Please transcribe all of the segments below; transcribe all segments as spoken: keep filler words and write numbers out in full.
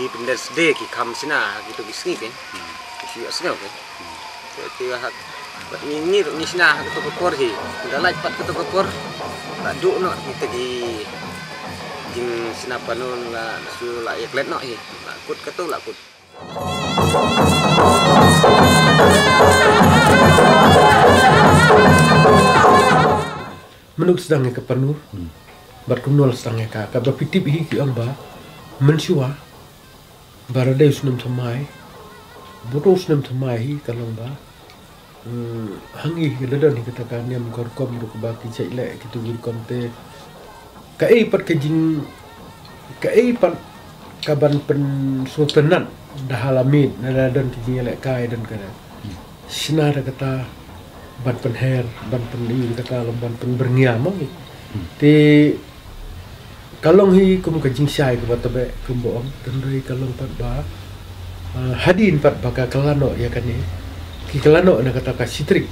Ki pyndet sdie ki kham shna ha kito ki sngi ke. Ki shu ïohsngew ke. Te te ha, bad ngi ngi ruh ngi shna ha kato ka por hi. Ynda lait pat kato ka por, la duh noh kita ki jingshna panu, la shu la ïaklet noh hi. La kut kato la kut. Mynno sdang ïa ka panu bad kumno la sdang ïa ka, kaba phi tip hi ki ong ba mynshuwa ba la dei u snem thymmai, bad u snem thymmai hi ka long ba, hmm, hangne hi la don hi kata ka niam ka rukom ruh kaba ki jait leh kito ki rukom te. Kaei pat ka jing, kaei pat ka ban pynsngewtynnat da ha la miet, na la don ka jingïalehkai, don ka shna da kata ban pynher, ban pyn-i da kata, long ban pynbyrngia mo. Te ka long hi kum ka jingshai kaba tebeh, kum ba ong, tynrai ka long pat ba, ah, hadien pat ba ka kylla noh ïa kane, ki kylla noh na kata ka shi tarik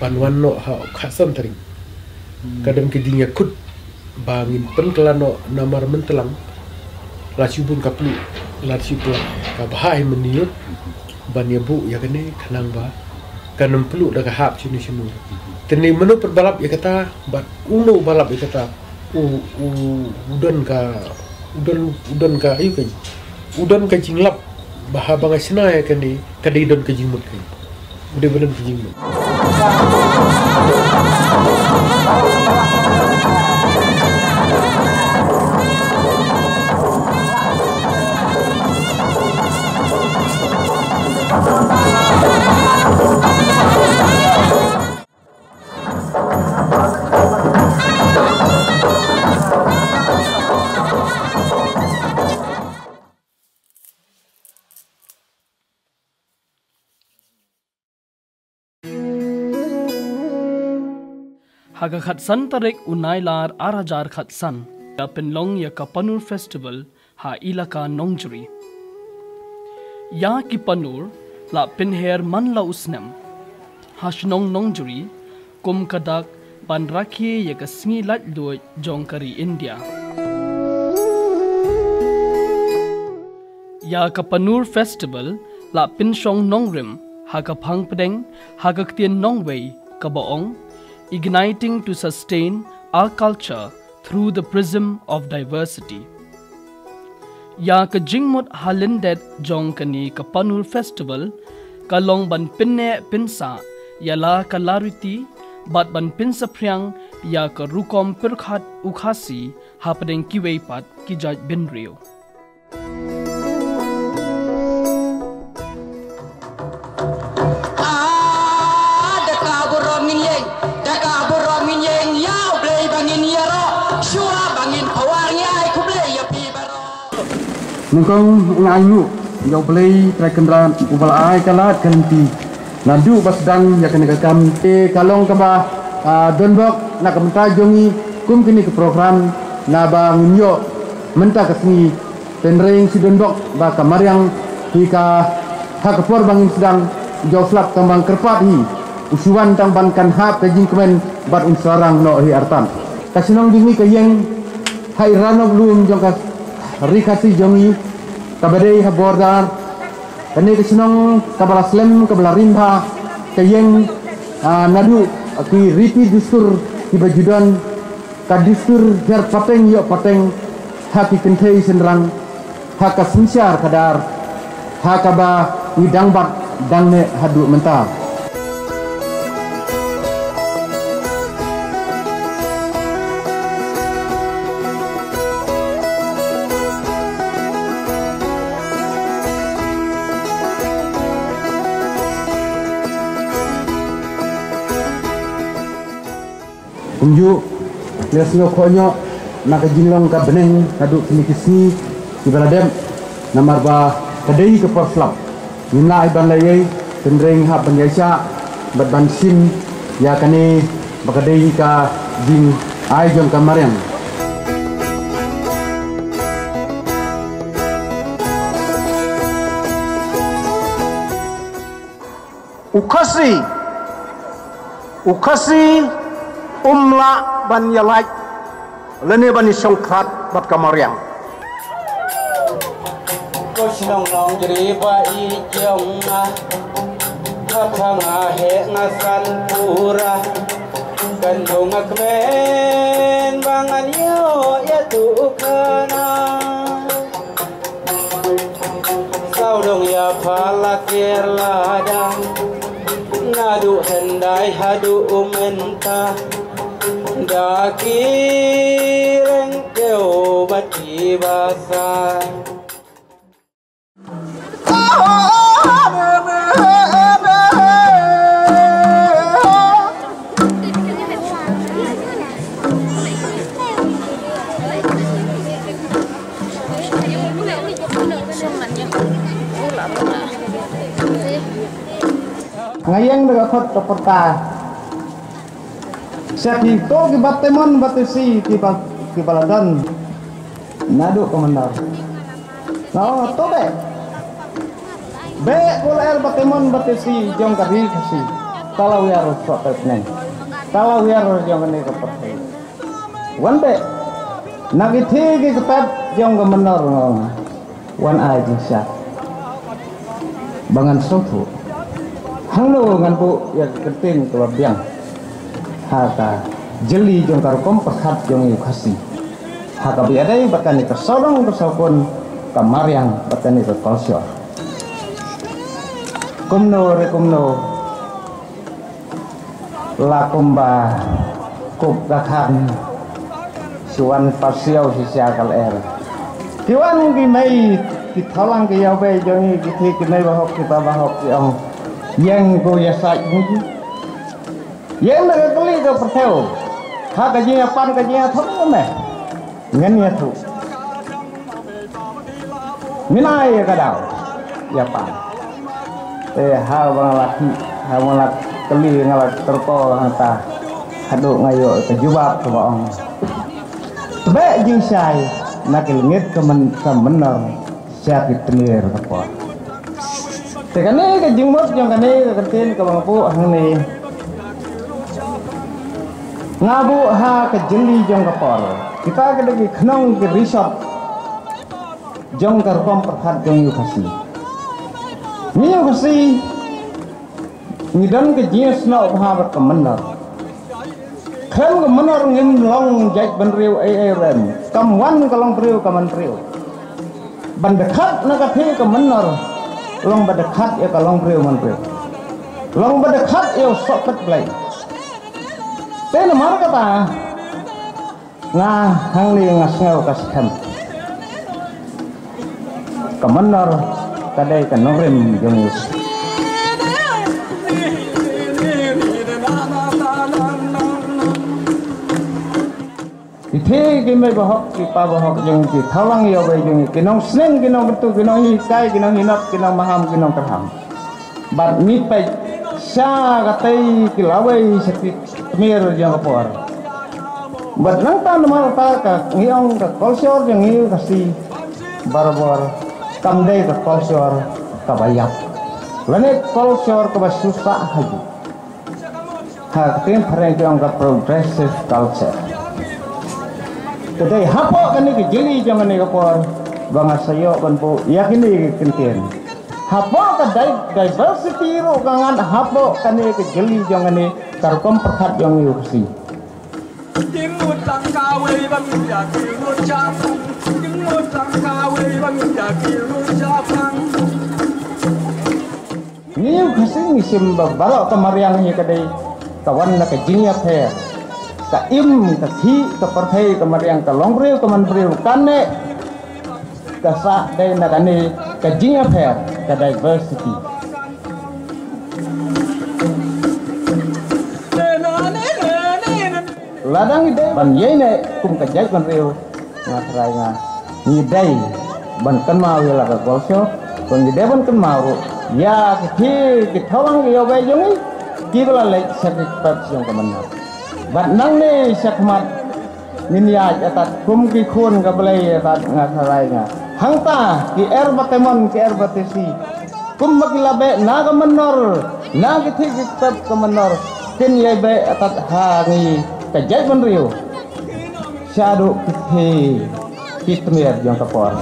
ban wan noh ha u khatsan tarik. Ka don ka jingïakut ba ngin pynkylla noh namar mynta lang la shu bun ka plu, la shu plu ka bha hi mynne ïoh ban ïa buh ïa kane khnang ba kan ym plu da ka hap shano shano. Te ne mynno pat ba lap ïa kata bad uno ba lap ïa kata, u, u, u don ka, u don, u don ka, aïu ka, u don ka jinglap ba haba nga shna ïa kane ka dei don ka jingmut ka. U dei ba don ka jingmut. Ha ka khatsan tarik u Nailar ar hajar khatsan, ka pynlong ïa ka Panur Festival ha ilaka Nongjri. Ïa ki Panur la pynher man la u snem ha shnong Nongjri, kum ka dak ban rakhe ïa ka sngi laitluid jong ka ri India. Ïa ka Panur Festival la pynshong nongrim ha ka phang pdeng ha ka ktien nongwei kaba ong, "Igniting to sustain our culture through the prism of diversity." Ïa ka jingmut ha lyndet jong kane ka Panur Festival ka long ban pynneh pynsah ïa la ka lariti bad ban pynsaphriang ïa ka rukom pyrkhat u Khasi hapdeng kiwei pat ki jait bynriew. Ah, da ka burom ngin ïeng, da ka burom ngin ïeng, ïa U Blei ba ngin ïaroh, shuwa ba ngin pawar ngi ai khublei ïa phi baroh. Nyngkong nga ainguh ïa U Blei Trai Kynrad uba la ai ka lad ka lynti naduh ba sdang ïa kane ka kam. Te ka long kaba, ah, donbok na ka bynta jong ngi kum kine ki program naba ngin ïoh mynta ka sngi. Tynrai ngi shu donbok ba ka mariang hi ka, ha ka por ba ngin sdang, u ju slap tang ba kyrpad hi, u shu wan tang ban kan hap ka jingkmen bad un srarang noh hi artat. Ka shnong jong ngi ka ïeng ha i rannow lum jong ka Ri Khasi jong ngi kaba dei ha border. Kane ka shnong kaba la slem, kaba la rim bha, ka ïeng, ah, naduh ki riti dustur kiba ju don, ka dustur hiar pateng ïoh pateng ha ki kynthei shynrang, ha ka synshar khadar, ha kaba ngi dang bat dang neh haduh mynta. Kumjuh, leh sngewkhoh noh na ka jinglong ka bneng haduh kine ki sngi kiba la dep, namar ba ka dei ka por slap. Ngim lah ban leh ei, tynrai ngi hap ban ïaishah bad ban shim ïa kane ba ka dei ka jingai jong ka mariang. U Khasi, u Khasi um lah ban ïalait lane ban ïashongthait bad ka mariang. Nong nong jri ba i jong nga, hap ha nga he nga san pura. Kan nong nga kmen ba ngan ïoh ïa tu khana. Saw dong ïa pha la tiar la dang, naduh hyndai haduh mynta. Da ki reng kiew bad ki basai. Nga ïeng da ka khot ka pyrta. Sha kito ki batemon batesi ki ba, ki ba la don naduh ka mynder. Nga ong to beh. Beh ko lyer batemon batesi jong ka ri Khasi. Talawiar soh tepneng. Talawiar jong kane ka pyrthei. Wan beh na ki thei ki kpep jong ka mynder nga ong. Wan ai jingshai ba ngan sngewthuh. Hangno ngan buh ïa ka ktien kaba biang ha ka jylli jong ka rukom pyrkhat jong ngi u Khasi. Ha kaba ïadei bad kane ka sawdong ka sawkun, ka mariang bad kane ka kolshor. Kumno re kumno, la kumba kup ka khan, shu wan pasiaw shisha ka lyer. Ki wan ki mei, ki tholang ki ïawbei jong ngi, ki thei ki mei bahok ki pa bahok ki ong. Ïeng ko ïasaid ngi. Ïeng na ka kali ka pyrthew. Ha ka jingïapan ka jingïathok me. Ngan ïathuh. Ngin ai ïa ka daw ïa pa. Te ha ba nga la ki, ha ba nga la kylli, nga la tyrko hangta. Haduh nga ïoh ka jubab kaba ong. Tbeh jingshai na ki lyngngoh ka myn, ka mynder sha ki tmier ka por. Te kane ka jingmut jong kane ka ktien kaba nga buh hangne. Nga buh ha ka jylli jong ka por. Kita ka dei ki khnong ki risot jong ka rukom pyrkhat jong ngi u Khasi. Ngi u Khasi ngi don ka jingïasnoh bha bad ka mynder. Khlem ka mynder ngim long jait bynriew ei ei ruh em. Kam wan ka longbriew ka mynriew. Ban dkhot na ka thei ka mynder long ba dkhot ïa ka longbriew mynriew. Long ba dkhot ïa u sohpet Blei. Te namar kata nga hangne nga sngew ka skhem. Ka mynder ka dei ka nongrim jong ngi. Ki thei ki mei bahok, ki pa bahok jong ngi, ki tholang ïawbei jong ngi, ki nongsneng, ki nongkyntu, ki nonghikai, ki nonghinot, ki nongmaham, ki nongkyrham. Bad ngi peit sha katei ki lawei sha ki tmier jong ka por. Bad nangta namar kata ka ngi ong ka kolshor jong ngi u Khasi barabor kam dei ka kolshor kaba ïap lane kolshor kaba shu sah ha ju. Ha ka ktien phareng ki ong ka progressive culture. Te dei hapoh kane ka jylli jong kane ka por ba nga sa ïoh ban buh ïa kine ki kyntien. Hapoh ka di-, diversity ruh ka ngat hapoh kane ka jylli jong kane ka rukom pyrkhat jong ngi u Khasi. Ngi u Khasi ngi shim ba baroh ka mariang hi ka dei ka wan na ka jingïapher. Ka im, ka khih, ka pyrthei, ka mariang, ka longbriew, ka manbriew, kane ka sah dei na kane ka jingïapher, ka diversity. Lada ngi dei ban ïaineh kum ka jaitbynriew, nga tharai nga ngi dei ban kynmaw ïa la ka kolshor, ba ngi dei ban kynmaw ruh ïa ki thei ki tholang ki ïawbei jong ngi kiba la leit sha ki kpep jong ka mynder. Bad nangne shakhmat ngin ïaid atat kum ki khun ka Blei atat, nga tharai nga. Hangta ki er ba temon, ki er ba tesi, kumba ki la beh na ka mynder, na ki thei ki kpep ka mynder, kin ïai beh atat ha ngi ka jaitbynriew. Shaduh ki thei Ki tmier jong ka por.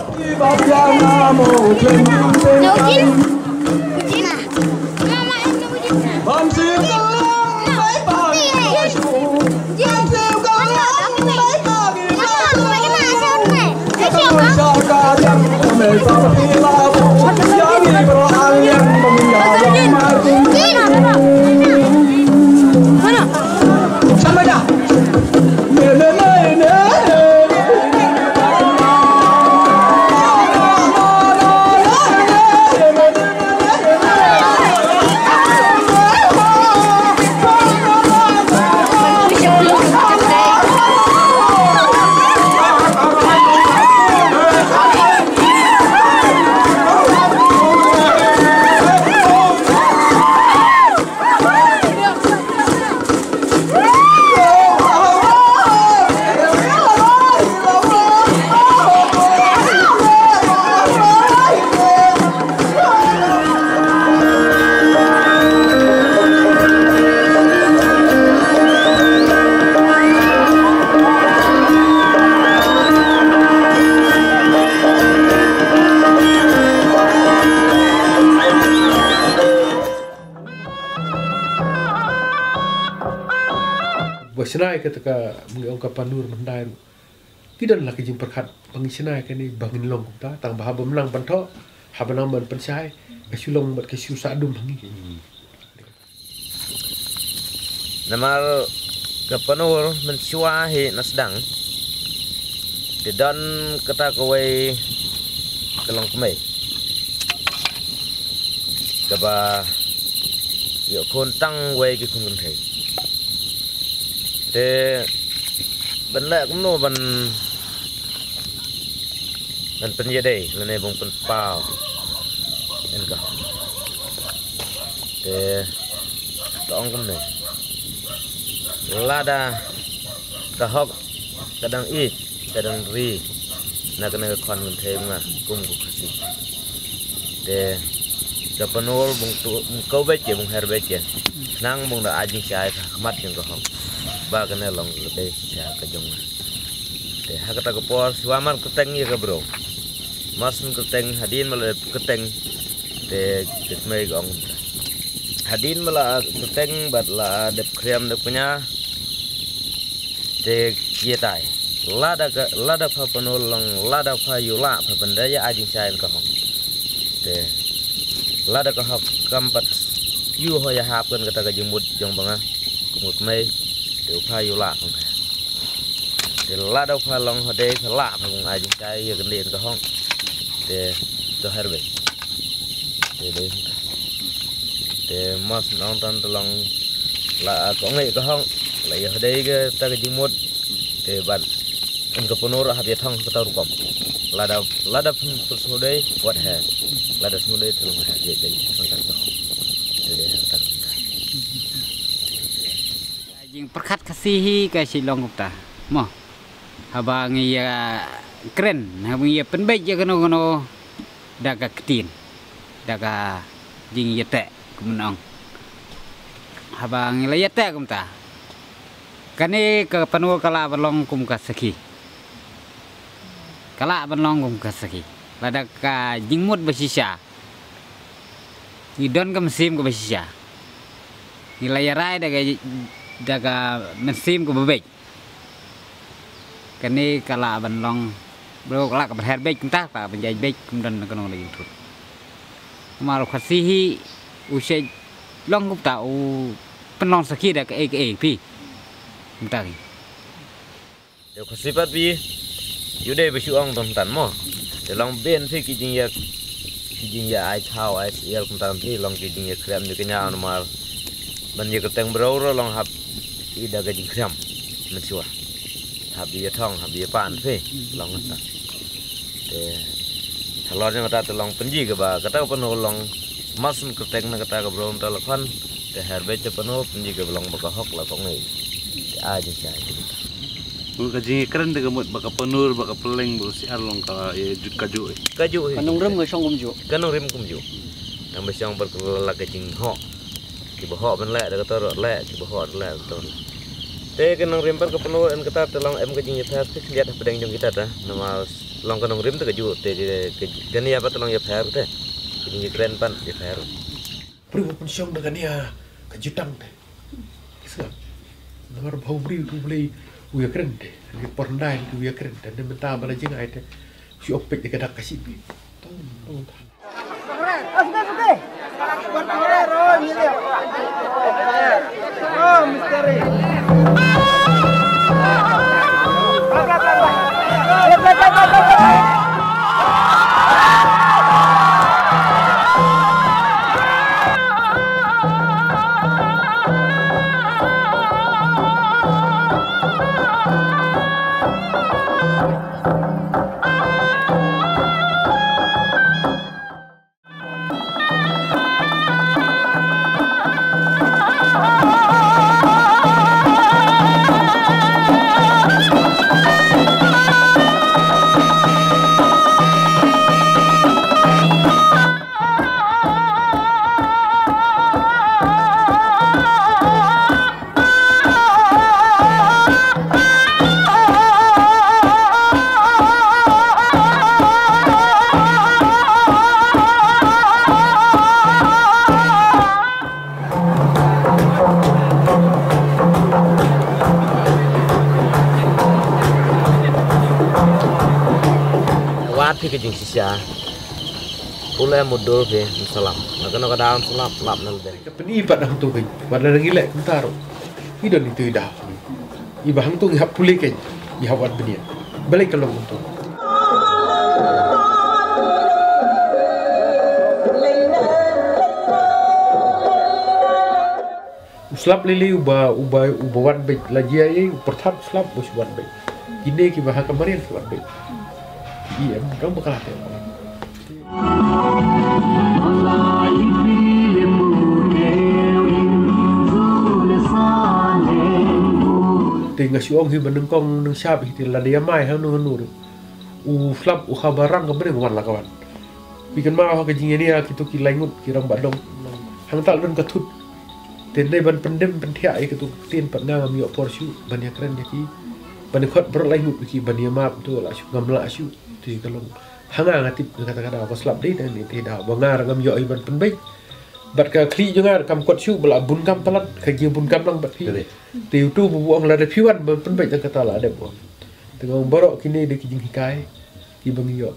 Ba shna ïa kata ka, ong ka panur mynta ruh. Ki don la ka jingpyrkhat ba ngin shna ïa kane ba ngin long kumta, tang ba haba mynta ban thoh, haba nang ban pynshai, ka shu long bad ka shu sah dum ha ngi. Namar ka panur mynshuwa hi na sdang te don kata kawei ka longkmie kaba ïoh khun tang wei ki khun kynthei. Te ban leh kumno ban, ban pynïadei lane ban pynpaw ïa ka hok. Te to ong kumne, lada ka hok ka dang ïeit, ka dang ri na kane ka khon kynthei ma nga kum u Khasi. Te ka panur bun tu, bun kawbeit ke, bun herbeit ke, nang bun da ai jingshai ha khmat jong ka hok ba kane long ka dei shisha ka jong nga. Te ha kata ka por shuwa mar kyrteng ïa ka briew. Mar shu kyrteng, hadien ba la kyrteng te ka kmie ka ong kumta. Hadien ba la kyrteng bad la dep khriam dep kñia te ïa tai. Lada ka, lada pha panur long, lada pha ïoh lah pha ban da ïa ai jingshai ïa ka hok. Te lada ka hok kam pat ïoh ïa hap kan kata ka jingmut jong ba nga kum ka kmie te u pha ïoh lah pha. Te lada u pha long hadei pha lah pha kum ai jingshai ïa kane ka hok. Te to herbeit. Te dei. Te mos nong tan te long la ka ong ïa ka hok la ïa hadei kata ka jingmut. Te ban ong ka panur hap ïa thong kata rukom. Lada, lada pun pun sngewdei wat he. Lada sngewdei te long he ïa ïa kata ka hok. Te dei kata ka. Jingpyrkhat Khasi hi ka shu long kumta. Mo. Haba ngi ïa kren, haba ngi ïa pynbeit ïa kano kano da ka ktien, da ka jingïateh kumno. Haba ngi la ïateh kumta, kane ka panur ka lah ban long kum ka sakhi. Ka lah ban long kum ka sakhi. Lada ka jingmut ba shisha. Ngi don ka mynsiem kaba shisha. Ngi la ïarai da ka, da ka mynsiem kaba beit. Kane ka lah ban long briew ka lah ka ban her beit kumta, ka lah ban jait beit kum don kano la ïing thut. Namar u Khasi hi u shait long kumta u pynlong sakhi da kaei kaei phi. Kumta hi. Te u Khasi pat phi ïoh dei ba shu ong tang tan mo. Te long ben phi ki jingïa, ki jingïa ai thaw ai syiar kumta phi long ki jingïa khriam jingkñia namar ban ïa kyrteng briew ruh long hap i da ka jingkhriam mynshuwa. Hap ïa thong hap ïa pan phi long kumta. Te halor jong kata te long pynji kaba kata ka panur long mas kyrteng na kata ka briew ta la khon. Te her beit te panur pynji kaba long ba ka hok la ka ngi. Te a jingshai te kita. Ngut ka jingkren te ka mut ba ka panur ba ka pylleng ba u syiar long ka, eh, ju-, ka juh. Ka juh hi. Ka nongrim ka shong kumjuh. Ka nongrim kumjuh. Nang ba shong bad ka la ka jinghoh. Kiba hoh ban leh da kato ruh leh, kiba hoh leh da kato ruh. Te ka nongrim bad ka panur en kata te long em ka jingïapher khyndiat hapdeng jong kita ta. Namar Long ka nongrim te ka ju te ka, ka nia pat long ïapher te. Kini ïakren pan ïapher. Pru pun shong da ka nia ka jutang te. Kisngap. Namar bha u briew u Blei u ïakren te. Ni por ndai u ïakren te. Ne mynta ba la jingai te. Shu ok pek de ka dak ka shit bi. Tong tong tong. Wat phi ka jingshisha. Pule mudur phi, salam. Na kano ka daw salam, lap na lade. Ka pyni pat hangtu ka, wat la ngi leh kumta ruh. I don itu i daw. Iba hangtu ngi hap pule kein, ngi hap wat bniah. Balei ka long hangtu. U slap lili uba, uba, uba wan beit la jia i, u pyrthat u slap u wan beit. Kine kiba ha ka mariang ki wan beit. I em, dang bakla te. Te nga shu ong hi ba nyngkong nyngshap hi te lada ïa mai hangno hangno ruh. U slap u khaba rang ka bneng wan la ka wan. Phi kynmaw ha ka jingïania kito ki lai ngut ki rangbah dong. Hangta la don ka thut. Te dei ban pyndem pynthiah ïa kito ki ktien pat nga ngam ïoh por shuh ban ïakren ïa ki. Ban ïa khot baroh lai ngut ïa ki ban ïa map to la shuh ngam lah shuh. Te ka long. Ha nga nga tip nga kata ka daw ka slap dei tang ne te daw ba nga ruh ngam ïoh hi ban pynbeit. Bad ka khlieh jong nga ruh kam kot shuh ba la bun kam palat ka jia bun kam lang bad phi. Te dei. Te utu bu ong lada phi wan ban pynbeit tang kata la dep wan. Te nga ong baroh kine dei ki jinghikai ki ba ngi ïoh.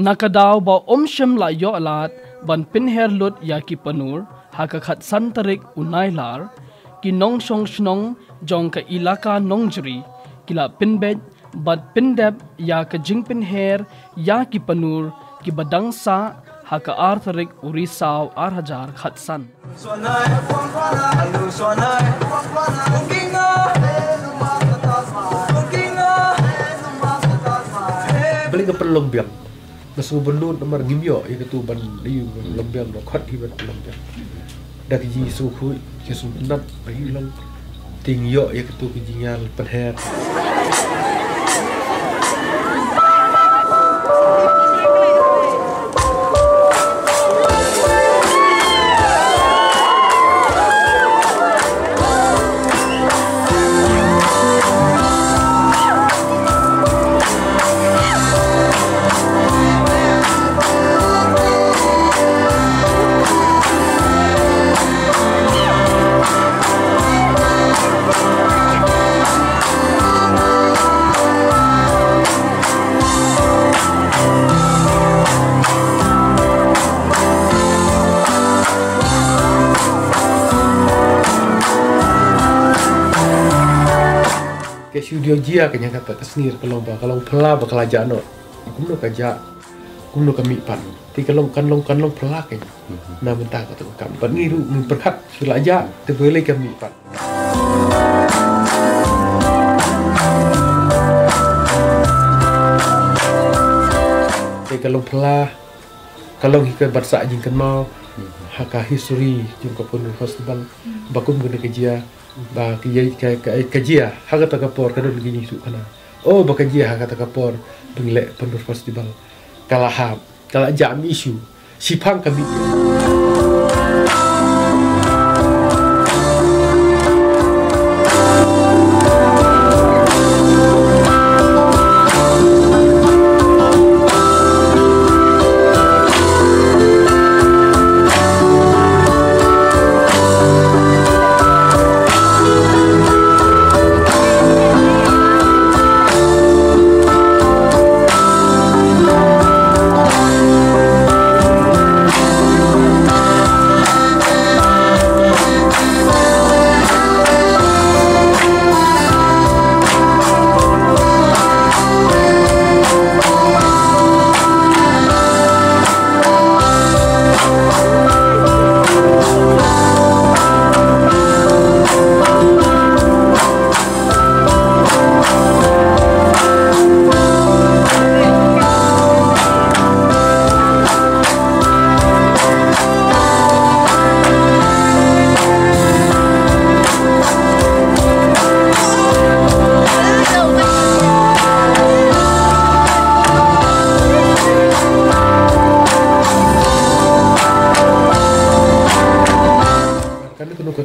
Na ka daw ba um shym la ïoh lad ban pynher lut ïa ki panur ha ka khatsan tarik u Nailar, ki nongshong shnong jong ka ilaka Nongjri ki la pynbeit bad pyndep ïa ka jingpynher ïa ki panur kiba dang sah ha ka ar tarik u Risaw ar hajar khatsan. Balei ka pynlong biang? Nga sngew bynnud namar ngim ïoh ïa katu ban ïa pynlong biang, ba khot hi ban pynlong biang. Da ki jingsngewkhuid ki sngewtynnat ba hi long. Te ngi ïoh ïa katu ki jingïapynher. Ka shu dei jia ka, ïa kata ka sngi ka long ba, ka long phylla ba ka la jah noh. Kumno ka jah, kumno ka mih pat. Te ka long, kan long, kan long phylla ka. Na mynta kata ka kam. Bad ngi ruh ngi pyrkhat shu la jah te balei ka mih pat. Te ka long phylla, ka long hi ka ban sah jingkynmaw ha ka history jong ka Panur Festival. Ba kum kane ka jia, ba ka jia, ka, ka, ka jia ha kata ka por ka don ka jingsngewthuh khana. Oh, ba ka jia ha kata ka por ba ngi leh Panur Festival. Ka la hap, ka la jah mih shuh. Shiphang ka mih.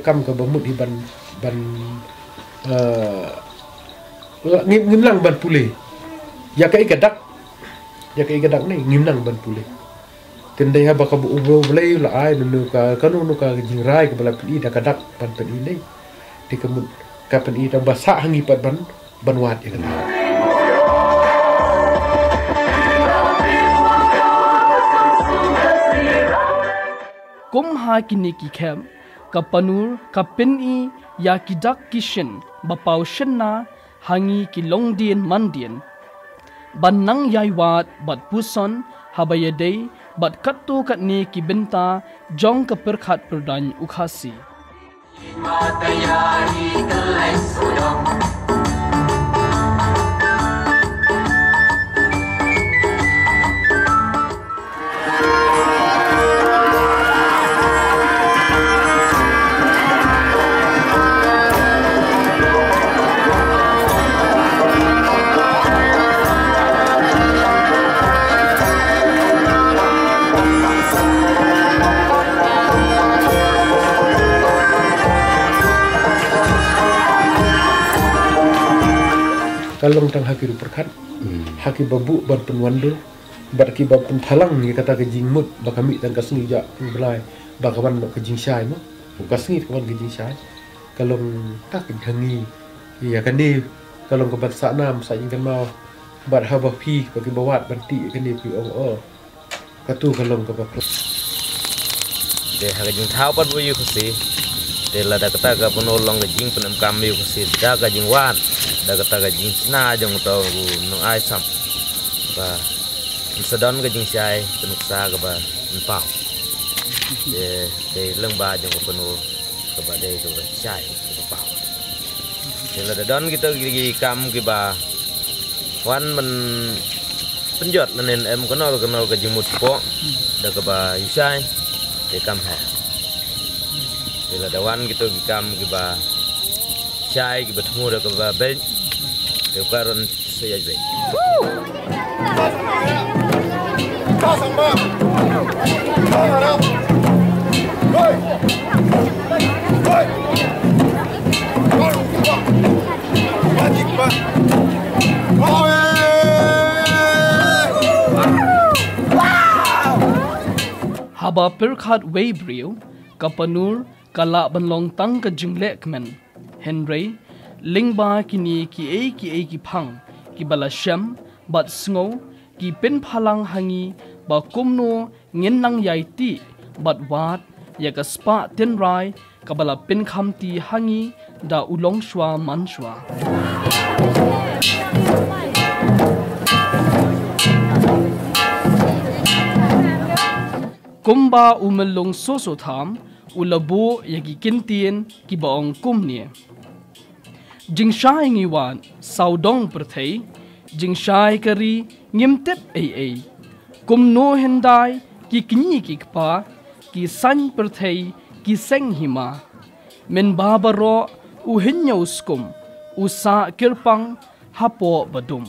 Kam ka ba mut hi ban, ban, eh, ngim, ngim nang ban pule. Ïa kaei ka dak, ïa kaei ka dak ne ngim nang ban pule. Te ym dei haba ka ba u Blei u la ai, nunu ka, kano, nunu ka jingrai ka ba la pyni da ka dak ban pyni ne. Te ka mut ka pyni da ba sah ha ngi pat ban, ban wad ïa kata. Kum ha kine ki khep, ka Panur ka pyni ïa ki dak ki shin ba paw shynna ha ngi ki longdien mandien. Ban nang ïai wad bad puson haba ïadei bad katto katne ki bynta jong ka pyrkhat pyrdaiñ u Khasi. Ka long tang ha ki ruh pyrkhat, ha ki ba buh ban pynwandur, bad ki ba pynphalang ïa kata ka jingmut ba ka mih tang ka sngi ja u Blai ba ka wan noh ka jingshai mo. Ka sngi ka wan ka jingshai. Ka long ta ka jinghangi ïa kane, ka long ka ban sah nam sah jingkynmaw. Bad haba phi ba ki ba wad ban tih ïa kane phi ong, oh, katu ka long ka ba phi. Te ha ka jingthaw pat ba ïa u Khasi. Te lada kata ka Panur long ka jingpynemkam ïa u Khasi da ka jingwan, da kata ka jingshna jong uto u nongai sam. Ba ym sa don ka jingshai ka nuksa ka ba ym paw. Te, te lyngba jong ka Panur ka ba dei ka ba shai ka ba paw. Te lada don kita ki, ki kam ki ba wan ban pynjot lane em kano kano ka jingmut shapoh da ka ba ïu shai, te kam ha. Te lada wan kita ki kam ki ba shai ki ba thmu da ka ba beit, te ka ron sa ïa beit. Haba pyrkhat wei briew, ka Panur ka lah ban long tang ka jinglehkmen. Hynrei lyngba kine kiei kiei ki phang ki ba la shem bad sngew, ki pynphalang ha ngi ba kumno ngin nang ïai tih bad wad ïa ka spah tynrai ka ba la pynkhamti ha ngi da u longshuwa mansuwa. Kumba u Myllung Soso Tham u la buh ïa ki kyntien ki ba ong kumne. Jingshai ngi wad sawdong pyrthei, jingshai ka ri ngim tip ei ei. Kumno hyndai ki kñi ki kpa, ki saiñ pyrthei, ki seng hima. Mynba baroh u hynñiew skum, u sah kyrpang hapoh ba dum.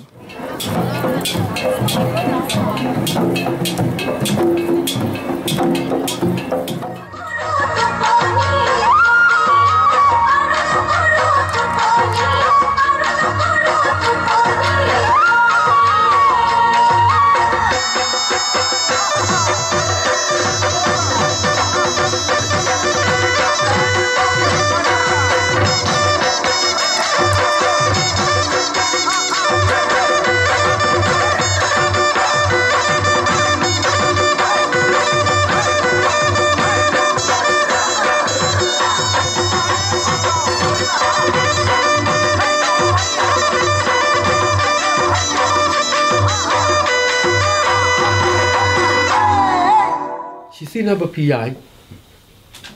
Shisien haba phi ïaid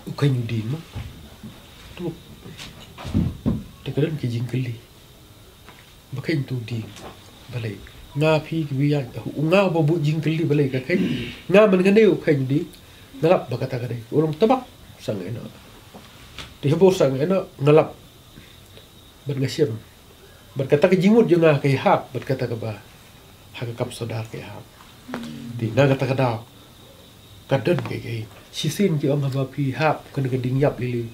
u kheiñ u dieng mo. Tu. Te ka don ka jingkylli. Ba kheiñ tu dieng. Balei? Nga phi ki ba ïaid, u nga ba buh jingkylli balei ka kheiñ. Nga man nga ne u kheiñ u dieng. Nga lap ba kata ka dei u long tabak. Sang eno. Te haba u sang eno nga lap. Bad nga shem. Bad kata ka jingmut jong nga ka ïahap bad kata kaba ha ka kam sordar ka ïahap. Te na kata ka daw ka don kaei kaei. Shisien ki ong haba phi hap kane ka dieng ïap lili,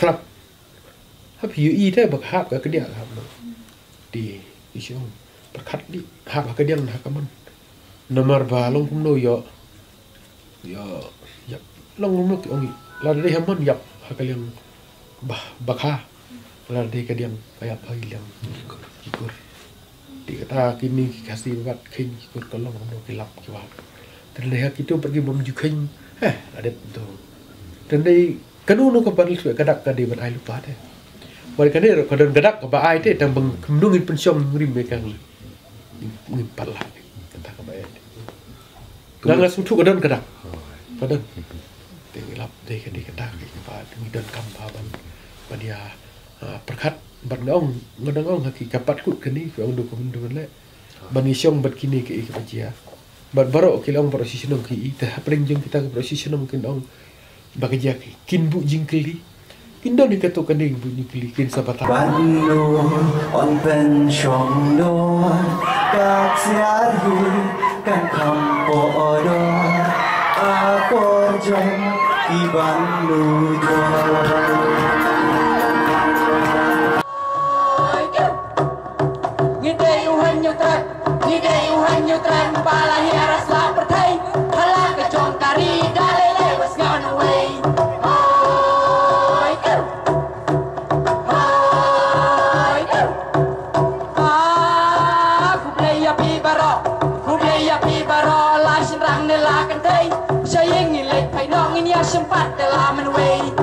Hap ïohi te ba ka hap ka kdiang hap no. Te i shong pyrkhat di hap ha kdiang ha ka mon. Namar ba long kumno ïoh ïoh ïap long kumno ki ong lada dei ha mon ïap ha ka liang ba ba kha lada dei ka diang ka ïap ha i liang ki kur. Te kata kine ki Khasi ba bat kheiñ ki kur ka long kumno ki lap ki wap. Te lada ha kito pat ki bym ju kheiñ eh la dep to. Te lada kano no ka ban leit ka dak ka dei ban ai lypa te. Wat kane ka don ka dak ka ba ai te tang bang kumno ngin pynshong ngin rim me kang ngin pat lah kata ka ba ai te. Nga nga sngewthuh ka don ka dak. Ka don. Te ngi lap dei ka dei ka dak ka ba ngi don kam ba ban ban ïa ah, pyrkhat ban nga ong nga dang ong ha ki ka pat kut kane ka ong du ka mun du le. Ban ngi shong bad kine ka i ka ba jia. Bad baroh ki long baroh shi shnong ki i te hapdeng jong kita ka baroh shi shnong kin ong ba ka jia ki kin buh jingkylli. Kin don hi kato kane buh jingkylli kin sa batai. Ban nu on pen shong do ka siar hi kan kham po do a por jong ki ban nu do. Ngi dei u hynñiew trai, ngi dei u hynñiew trai, ba la hiar sla pyrthei, hala ka jong ka ri da lei lei was gone away. Oi, ew. Oi, ew. Ah, khublei ïa phi baroh, khublei ïa phi baroh, la shynrang ne la kynthei, sha ïing ngi leit phai noh ngin ïa shim pat da la mynwei.